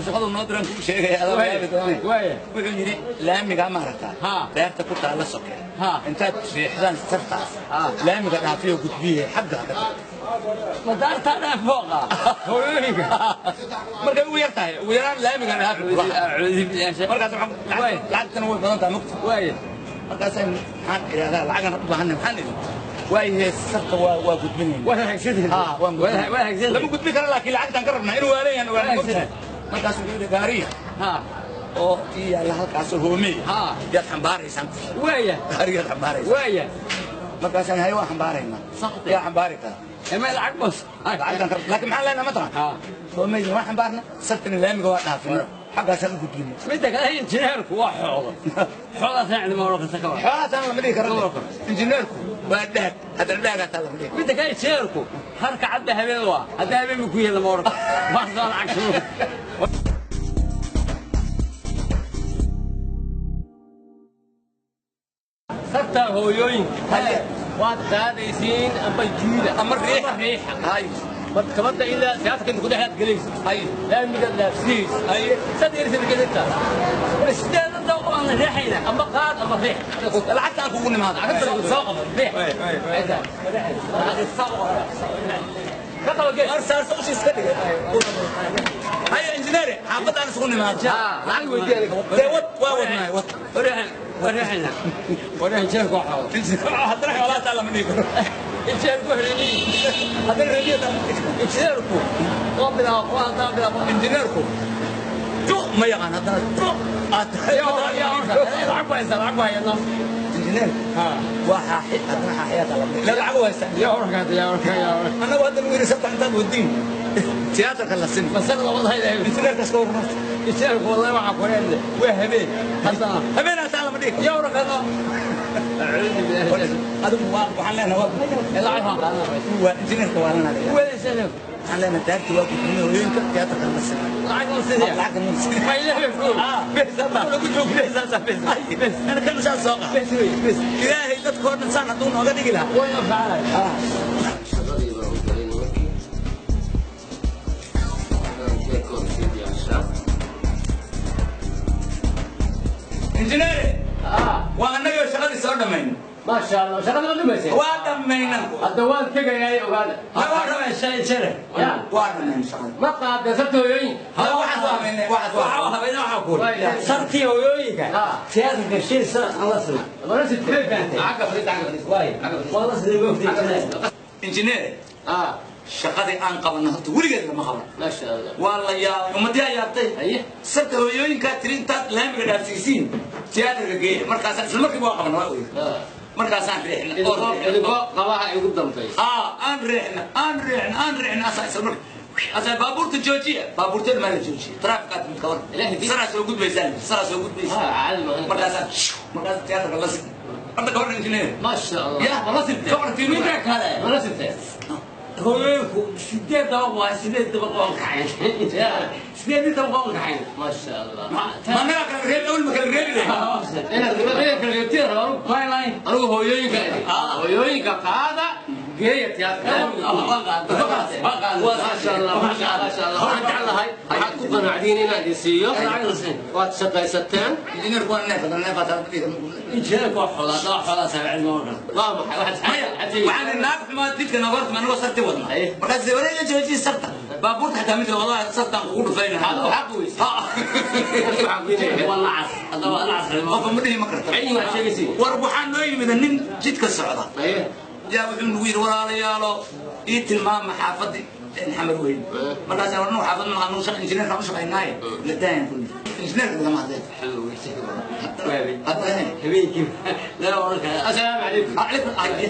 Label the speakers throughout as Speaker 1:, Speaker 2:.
Speaker 1: Shaqadu noo diran kuu sheegaya adaa yaabi doonay. Wuxuu yidhi laamigaa maaragtaa beerta ku taalla soke intaad riixdaan sartaas laamiga dhaafiyo gudbiye xagga ka tag.
Speaker 2: Madaartaa dhan fooqa hooyooyinka
Speaker 1: markay ugu yar tahay ugu yaraan laamiga dhaafi. Markaas lacagtana way badan tahay mugta. Markaasaan maxaan idhahdaa lacagan u baahanay maxaan idhi waayahe sarta waa gudbinayna. Lama gudbin karo laakiin lacagtaan ka rabnaa inuu waalan yahan ogaana mogtahay. Markaasuu wuxuu yidhi gaariya oo ii yaalla halkaasoo hoomey yaad xambaaraysaan. Gaariyaad xambaaraysaan. Markaasaan hay waa xambaaraynaa. Yaa xambaari kara?
Speaker 2: Ma lacag bas
Speaker 1: lacagtaan ka laakiin maxaan leenahay ma taqaan hoomeyda waa xambaarna sartana laamiga waa dhaafina xaggaasaan u gudbina.
Speaker 2: Midda kale injineerku waa xoodo xoodaasaan cidima oran karta ka war.
Speaker 1: Xoolahaasaan lama dhihi karo. Injineerku waa dhaag haddana dhaagaataa lama dhihi.
Speaker 2: Midda kale injineerku harka cadda habeen waa hadda habeen ma ku yahay lama oran karo waa soo lacag shuruur.
Speaker 3: Sarta hooyooyinka waad qaadaysiin amba jiida
Speaker 1: ama riixa.
Speaker 3: Riixa.
Speaker 1: Hay.
Speaker 3: Markabada ilaa tiyaatarka inta ku dhexaad gelaysa.
Speaker 1: Hay.
Speaker 3: Laamigaad laabsiis.
Speaker 1: Hay.
Speaker 3: Sad yarisa markeedinta.
Speaker 2: Sideeda dooq waan riixayna.
Speaker 3: Amba qaad ama riix.
Speaker 1: Lacagtaan kugu nimaada.
Speaker 3: Soo qabo riix. Ka qabo gees.
Speaker 1: War saarsa ushi iska dhigay. Haya injineere xaafadaan isugu nimaada.
Speaker 3: Lacag weydiiya.
Speaker 1: Dee wad waa wadnaay wad.
Speaker 2: Wariixayna wariix injineerku waa xoodo.
Speaker 1: Haddana xoolahaasaa lama dhihi karo.
Speaker 2: Injineerku reemiyi.
Speaker 1: Haddana reemiyadaa lama dhihi karo.
Speaker 2: Injineerku waa bilaabo waa haddana bilaabo.
Speaker 1: Injineerku ju ma yaqaan haddana ju
Speaker 2: lacag ku haysta lacag ku hayano.
Speaker 1: Injineerku waa xaaxi haddana xaaxiyadaa lama dhihi lacag u haysta.
Speaker 2: Yaa warka hadda yaa warka yaa warka.
Speaker 1: Annagu hadda lagu yidhi sabta intaad wadiin tiyaatarka la sin.
Speaker 2: Masar labada hayda.
Speaker 1: Injineerkaas ka warran horta.
Speaker 2: Injineerku wallahi waxaa ku leeyahay waa habeen haddana.
Speaker 1: Habeenaasaa lama dhihi karo.
Speaker 2: Yaa warka
Speaker 1: adigu waa waxaan leenahay waa
Speaker 2: lacag waan qaadanaa.
Speaker 1: Waa injineerka waa lana leeyahay.
Speaker 2: Weelasana
Speaker 1: waxaan leenahay daartii waa gudbinay hooyooyinka tiyaatarka la sin.
Speaker 2: Lacag la sidee?
Speaker 1: Lacag la sin.
Speaker 2: Ma ilaahay fuul.
Speaker 1: Lagu joogo ana kan saan soo qaad. Ilaahay dadkoo dhan saan hadduu nooga dhigi lahaa.
Speaker 2: Way anfacay.
Speaker 3: Shaqadii baan u galay nimankii. Haddaan jeekoon sii diyaarshaa.
Speaker 1: Injineere waa annagoo shaqadii soo dhammayna.
Speaker 3: Maasha Allah, shaqada ma dhimaysay?
Speaker 1: Waa dhammayna.
Speaker 3: Hadda waan tegayaa ogaada.
Speaker 1: Waa dhammayn
Speaker 2: injineer.
Speaker 1: Waa dhammayn shaqada.
Speaker 3: Ma qaadeen sarta hooyooyinka?
Speaker 1: Waxaas waa habeynay waxaas waa.
Speaker 2: Waxaa habeen waxaa ku sartii hooyooyinka tiyaatarka shil sar aan la sina.
Speaker 3: Mana sitee? Lacag fadhiis, lacag fadhiis.
Speaker 2: Waa la sinay moogtay injineer.
Speaker 1: Injineere shaqadii aan qabanno horta weligeed lama qaban.
Speaker 3: Maasha Allah.
Speaker 1: Waa la yaabay ummadii aa yaabtay.
Speaker 3: Haye.
Speaker 1: Sarta hooyooyinkaa tiri intaad laamiga dhaafsiisiin tiyaatarka geeya markaasaan isla markiiba waa qaban waa oy. Markaasaan riixna oo riixna.
Speaker 3: Idinkoo qabaha igu dambaysa.
Speaker 1: Aan riixna aan riixna aan riixna asaa isla marki asaa baabuurta joojiya baabuurteeda maa la joojiya traafikaa timid ka war.
Speaker 3: Ilaahay diin.
Speaker 1: Saraa soo gudbaysaa saraa soo gudbaysa.
Speaker 3: Caadi ma.
Speaker 1: Markaasaan markaas tiyaatarka la sin hadda ka warran injineer.
Speaker 3: Maasha Allah.
Speaker 1: Ya
Speaker 3: Ma la sitee?
Speaker 1: Ka warran tiimi.
Speaker 2: Midda kale
Speaker 3: Ma la sitee?
Speaker 2: hooyooyinku sideed dabaq waa sideed dabaq waan kaxayn sideed dabaq waan kaxayn.
Speaker 3: Maasha Allah.
Speaker 1: Ma annagaa kala reebi awal ma kala reebi lahayn.
Speaker 3: Inaad inaad kala reebtiin rabaa anigu.
Speaker 2: Waay waay.
Speaker 3: Anigu hooyooyinka idin. Hooyooyinka qaada geeya tiyaatarka. Maasha Allah, maasha Allah. Waxaan jeclahay waxaad ku qanacdiin inaan idin siiyo. Waad shaqaysateen.
Speaker 1: Injineerku waa neef haddana neef hataa lama dhihi karo.
Speaker 2: Injineerku waa xoolaa daa xoolaa saabicid ma oran.
Speaker 3: Waa maxay waxaad
Speaker 1: Maya waxaan naag xumaa jidka nabarta anagoo sarti wadna.
Speaker 3: Haye.
Speaker 1: Markaas wareega joojiye sarta baabuurta xataa mid wada sartaan kugu dhufayna.
Speaker 3: Adigu xaq weyse.
Speaker 2: Waa nacas hadda waa nacas.
Speaker 1: Qofka ma dhihi ma karta.
Speaker 3: Cilmi waad sheegaysiin.
Speaker 1: War waxaa noo yimid nin jidka socda.
Speaker 3: Haye.
Speaker 1: Yaa wuxuu nagu yidhi walaalayaalo ii tilmaama xaafadii xamar weyn. Markaas war nuu xaafad ma anu shaqa injineerka u shaqaynaaye la daayan kulli injineerka lagama hadleen.
Speaker 2: Habeenkii lama oran kara.
Speaker 3: Assalaamu calaykum.
Speaker 1: Calaykum haye.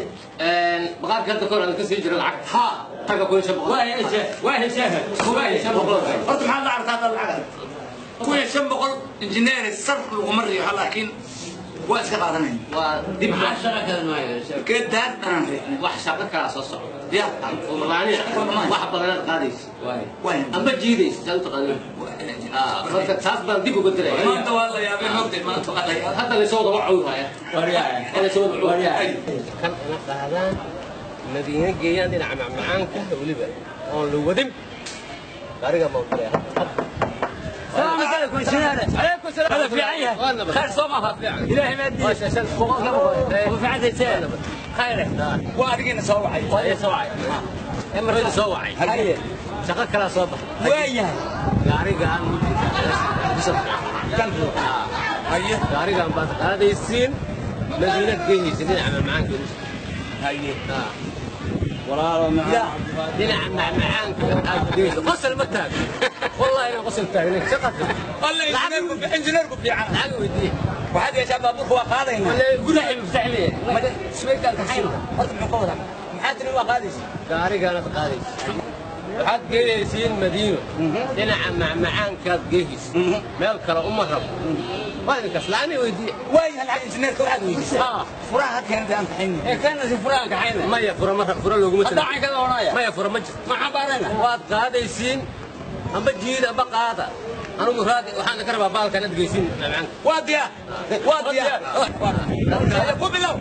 Speaker 3: Maqaarka hadda kahor aan ka sii jiro lacag.
Speaker 1: Ha.
Speaker 3: Taga 1500.
Speaker 2: Waa heshe waa heshe waa heshe.
Speaker 1: Horta maxaad la aragtaa hadda lacag 1500 injineer sar laguma riixo laakiin waa iska qaadanayna.
Speaker 3: Waa dib.
Speaker 2: Maxaa shaqa kale maayo?
Speaker 1: Kee daar dhanaan riixnay.
Speaker 3: Wax shaqo kala soo socda.
Speaker 1: Ya.
Speaker 3: Umalaani wax badanaad qaadaysa.
Speaker 2: Waay.
Speaker 1: Waa
Speaker 3: Amba jiidaysa saad u taqaaniin. Marka taas baan dib uga diraya.
Speaker 1: Maanta waa la yaabay mogtay maanta waa la yaabay.
Speaker 3: Hadda laysoo wada wacuu haya.
Speaker 2: Waryahay.
Speaker 3: Hadda laysoo wada wacuu.
Speaker 2: Waryahay.
Speaker 3: Kan ina qaadaan madiina geeyaan dhinaca macmacaanka weliba oon la wadin gaariga baan diraya hadda.
Speaker 2: عليكم السلام. هذا في عينه خير صومها إلهي ما أدري وفي عندي سهل خير.
Speaker 1: وأدينا soo wacay.
Speaker 3: Waa soo wacay. Emarada soo wacay.
Speaker 2: Haye.
Speaker 3: Shaqo kala soo baxay.
Speaker 2: Waayahay.
Speaker 3: Gaarigaan
Speaker 1: Kan haye.
Speaker 3: Gaarigaan baad qaadaysiin madiinad geynaysa dhinaca macmacaanka.
Speaker 1: Haye.
Speaker 2: Walaalo
Speaker 1: Ya.
Speaker 3: Dhinaca macmacaanka aad geynaysa. Qosol ma taag. Wallahi inaan qosol taagnayn. Shaqa
Speaker 1: Alla injineerku, injineerku fiican.
Speaker 3: Lacag weydii.
Speaker 1: Waxaad yeeshaa baabuurka waa qaadaynaa.
Speaker 3: Wala guraha miftax leeyahay.
Speaker 1: Suweykaan kaxayna horta muxuu ka wadaa? Maxaa tiri waa qaadaysa?
Speaker 3: Gaarigaanaad qaadaysa. Waxaad geynaysiin madiino. Dhinaca macmacaankaad geynaysa. Meel kale uma rabo. Waa idinkaas lacagna weydii.
Speaker 1: Waayahay, lacag injineerka waxaad weydiisay. Furaha ha keentay aan kaxaynin.
Speaker 2: Ee kana si furaan kaxayna.
Speaker 3: Maya fura ma fura looguma
Speaker 2: hadda
Speaker 3: tala.
Speaker 2: cayn kada oranaya.
Speaker 3: Maya fura ma jirto.
Speaker 2: Ma xambaarayna.
Speaker 3: Waad qaadaysiin amba jiid amba qaada. Anigu raadi waxaan ka rabaa baalkan aad geysiin macmacaanka.
Speaker 1: Waa diyaar, waa diyaar. Haye, ku bilow.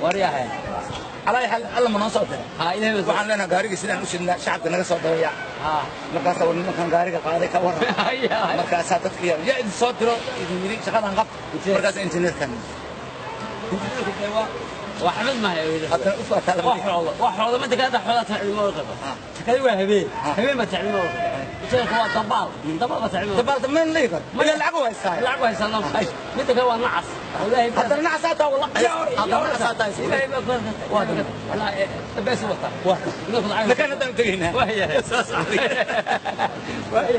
Speaker 2: Waryahay.
Speaker 1: Calaa xal alla ma noo soo diray.
Speaker 2: Ha ilaahay bas.
Speaker 1: Waxaan leenahay gaarigii sidaan u shidnaa shacabka naga soo dabaya.
Speaker 2: Ha.
Speaker 1: Markaasaa war nimankan gaariga qaaday ka warran.
Speaker 2: Haye.
Speaker 1: Markaasaa dadka yaa yaa idin soo diro idin yidhi shaqadan qabta. Markaasaa injineerkan
Speaker 2: وحمد ما هي
Speaker 1: haddana u faataa lama dhihi.
Speaker 2: وحوض وحوض ما انت قاعد حوض تعلم وقفه تكلم هبين هبين ما تعلم وقفه هو طبال طبال ما تعلم.
Speaker 1: Dabaalta meel la yidhahdo ilaa lacag u haystaa.
Speaker 2: لعبوا هيسلم انت كان نعس والله.
Speaker 1: Haddana nacas taa wallah, haddana nacas taa.
Speaker 2: إلهي ما والله بس وطا
Speaker 1: Makaan haddaan u tegaynaa.
Speaker 2: وهي وهي.